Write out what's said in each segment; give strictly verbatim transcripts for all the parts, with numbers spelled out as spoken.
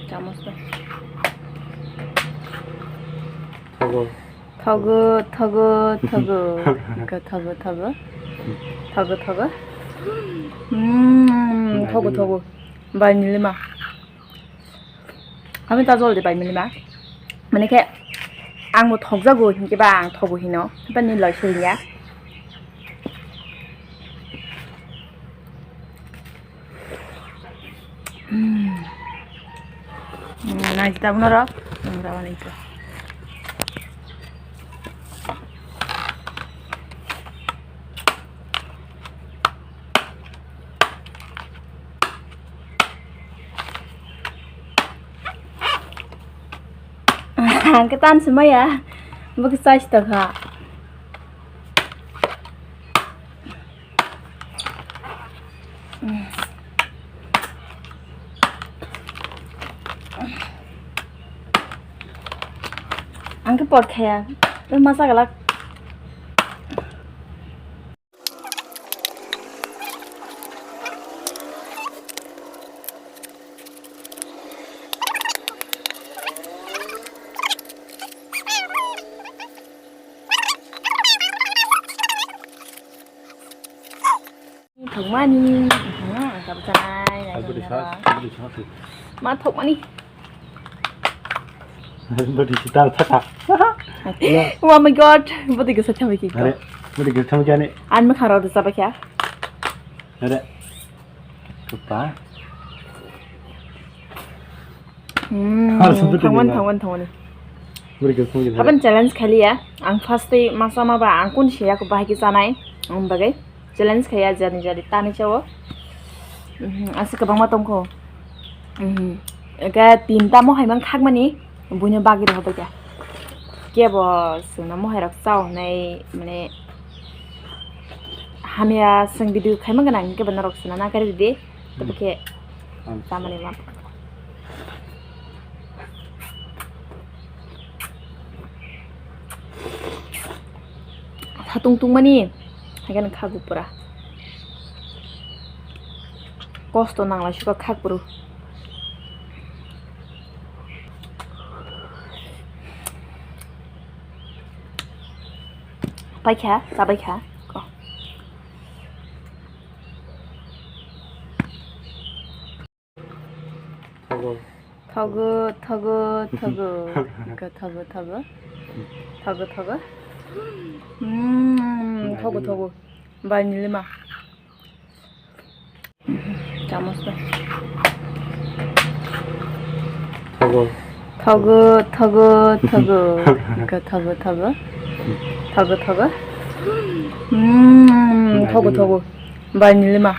Chamus to. Thogo. Thogo, thogo, thogo. Iko thogo, thogo. Thogo, thogo. Mm, thogo, thogo. Bai milima. Kami ta jol de bai milima. Mane khe ang bo thokjago hinkhe ba ang thogo hino. Bani loi suriya. Mm. Mm, nai ta uno ro. Mm, rawani ko. Ang khe tan se maya, bo khe chai se tongkha. Ang khe por khaya, tei masa glak. Thokmani. Mhm, ang tabuk sanai, nai Ai, bwrwi sanai sa, ba. Bwrwi sa, thwi. Ma thokmani. Bwrwi si tal thaka. Oh my God, bwrwi kisa thamai ki. Are, bwrwi kisa thamai ki ani. An ma kharo de saba kya? Are. Kupa. Hmm, Harus betul thangwan, juga. Thangwan, thangwan. Beri ke semua juga. Haban challenge khaliya. Ang first day masa ma ba ang kun siya ko bahai ki sanai. Ang bagai challenge khaya jadi jadi tani chawo. Mhm, asa kabang ma tongko. Mhm. Ega tinta mo hai mang khak mani. Buino bagwi rw hobai kha. Kebo chwngno mohai rok chao hwnwi mane hamya chwng video khaima gwnang kebo norok chwngno nakari rwdi. Tei khe Hmm. tamani ma. Satung tungmani hai khe khago pura. Kosto nanglaisukha khak bwrwi. Paikha, chabaikha. Ko. Thogo. Thogo, thogo, thogo. Ko thogo, thogo. Thogo, thogo. Mm, thogo, thogo. Bai milima. Chamus to. Thogo. Thogo, thogo, thogo. Iko thogo, thogo. Thogo, thogo. Mm, thogo, thogo. Bai milima.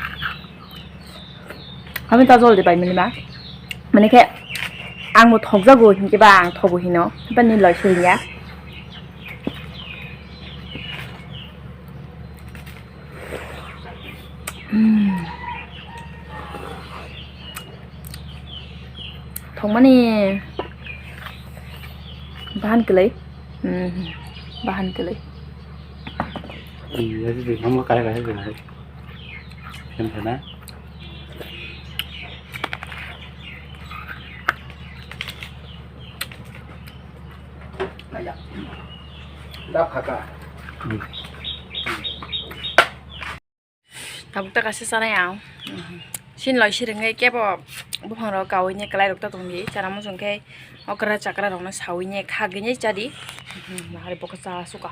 Kami ta jol de bai milima. Mane khe ang bo thokjago hinkhe ba ang thogo hino. Bani loi suriya. Mm. Thokmani bahan kwlai. Mm. Bahan kwlai. Iya, sih, kamu kayak kayak gini. Sempena. Da phaka. Tabuk ta kaisa chanai ang. Sin loi sirwngwi kebo buphangrok kaui ni kwlairok ta tongdi. Chana muchung khe okra chakra rokno saui ni khagwi ni chadi. Nahari bokhe cha suka.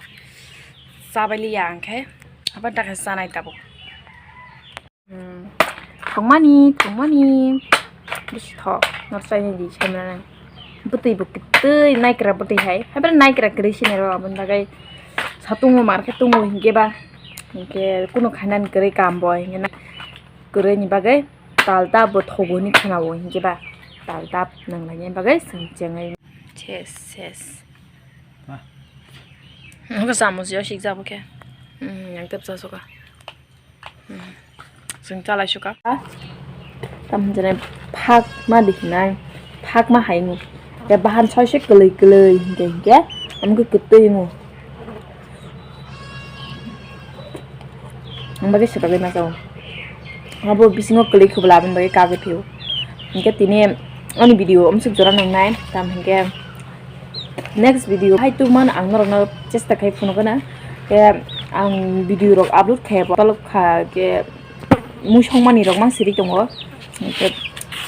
Chabai liya ang khe. Abo ta kaisa chanai tabuk. Hmm. Thongmani, thongmani. Bisi thok, nor chaini di, chaimani. Bwtwi bo kwtwi, naikra bwtwi hai. Haibra naikra kwrwi sini ro, aboni bagwi satungo mar khe tungo hinkhe ba. Hinkhe kunu khainani kwrwi kam bo hinkhe na. Kwrwini bagwi tal ta bo thogo hinwi khwnao hinkhe ba. Tal ta nanglaini bagwi chwng chengwi. Ses, ses. Nokha samus yo sikjak bo khe. Hmm, yang tep cha suka. Chwng chalai suka. Tamo jani phak ma dihinai, phak ma hai ngu. Ke bahan soi se kwlwi kwlwi hinkhe hinkhe, amkhe kwtwi ngu. Ang bagwi swkagwi ma chao. Abo bisingo kwlwi khwbwla aboni bagwi kagwi phio. Hinkhe tini Ani video amsuk jora nangnai, tam hinkhe next video hai tubumano ang norokno chesta khai phunukgana. Khe ang video rok upload khai bo talok kha khe mui songmani rok mang siri tongo. Khe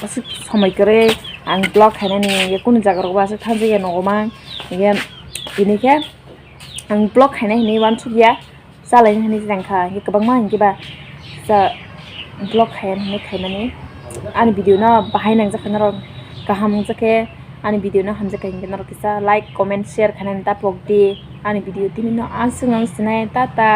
aswk somoi kwrwi ang vlog khainani, khe kunu jaga rok bo aswk thangjak ya nogo mang. Khe tini khe ang vlog khainai hinwi uansuk ya. Chalaini hinwi tangkha, hinkhe kwbangma hinkhe ba cha vlog khayan hinwi khaimani. Ani video no bahai nangjak kha norok, kaham wngjak khe ani video no hamjak kha hinkhe norok kisa like, comment, share khainani ta pok di. Ani video tini no aswk nang sinai, tata.